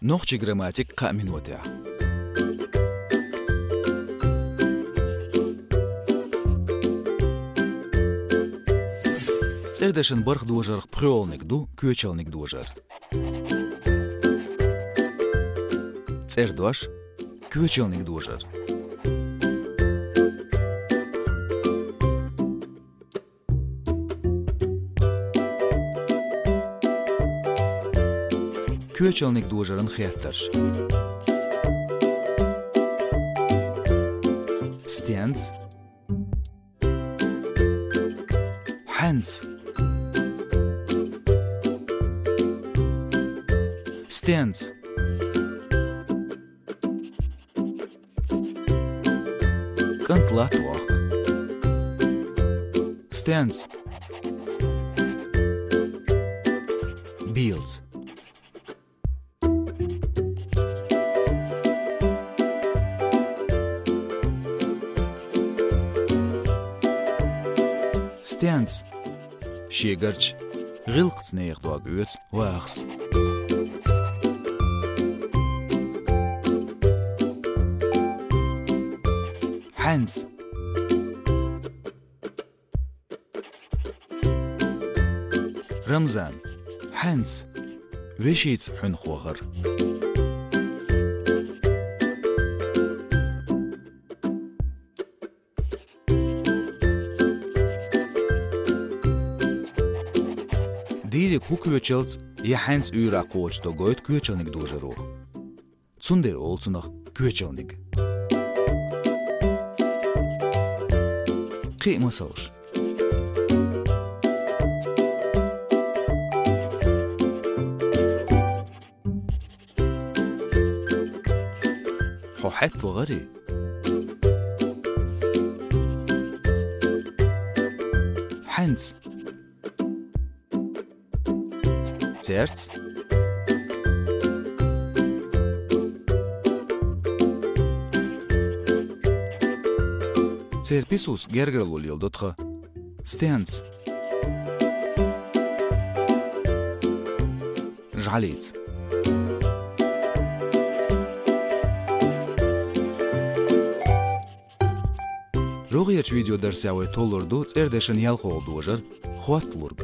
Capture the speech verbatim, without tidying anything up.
Нохчийн грамматика кхаа минотехь. ЦӀердешан бархӀ дожарх пхоьалгӀаниг ду коьчалгӀаниг дожар. ЦӀердош, коьчалгӀаниг дожар. КоьчалгӀаниг дожаран хеттарш. Стенца. Хьаьнца. Стенца. КӀант латта воккха. Стенца. Бийлаца. Стенца. Шегарча гӀиллакхца нехан дог оьцу вахас. Хьаьнца. Рамзан, хьаьнца, вешийца хьуьнах вахар. Дийриг хӀун коьчалц я хьаьнца уьйрахь кхочушдо гойту коьчалгӀаниг дожаро. Цундела олу цунах коьчалгӀаниг. Кхин а масалш. Хьо хьаьтта вахарий? Хьаьнца. Церца. Церан писус гергарло леладо тхан. Стенца. ЖӀалица. РогӀерчу видеодарсехь вай толлур ду цӀердешан ялхолгӀа дожар, хотталург.